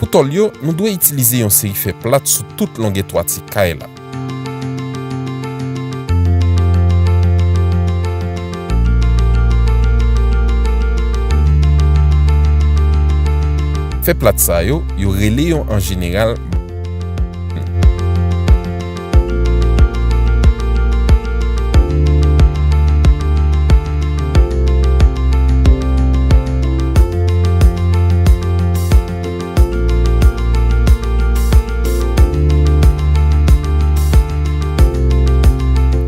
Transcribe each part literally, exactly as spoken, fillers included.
Pou tòl yo, nou dwe itilize yon seri fè plat sou tout longè twati kay la. Fè plat sa yo, yo rele yo an jeneral.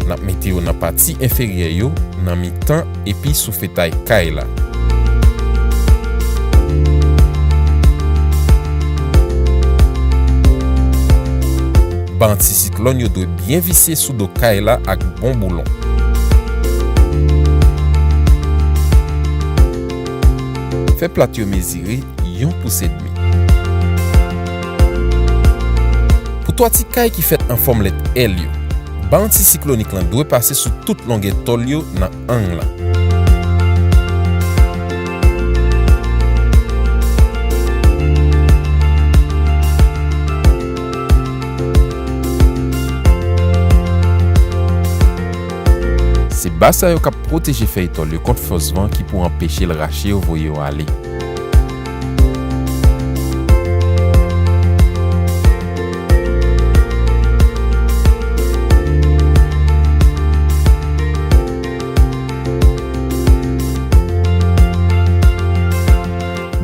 N ap mete yo nan pati enferyè yo, nan mitan epi sou fetay kay la. Ban antisiklòn yo dwe byen visye sou do kay la ak bon boulon. Fè plat yo mezire yon pous edmi. Pou twati kay ki fèt an fòm lèt L yo, ba antisiklonik lan dwe pase sou tout longè tòl yo nan ang lan. Se ba sa yo k ap pwoteje fèy tòl yo kont fòs van ki pou anpeche l rache yo voye yo ale.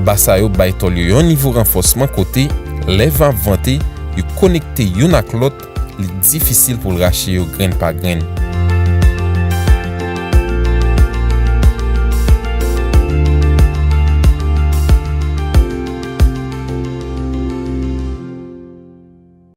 Ba sa yo bay tòl yo yon nivo ranfòsman kote, lè van ap vante, yo konekte youn ak lòt, li difisil pou l rache yo grenn pa grenn.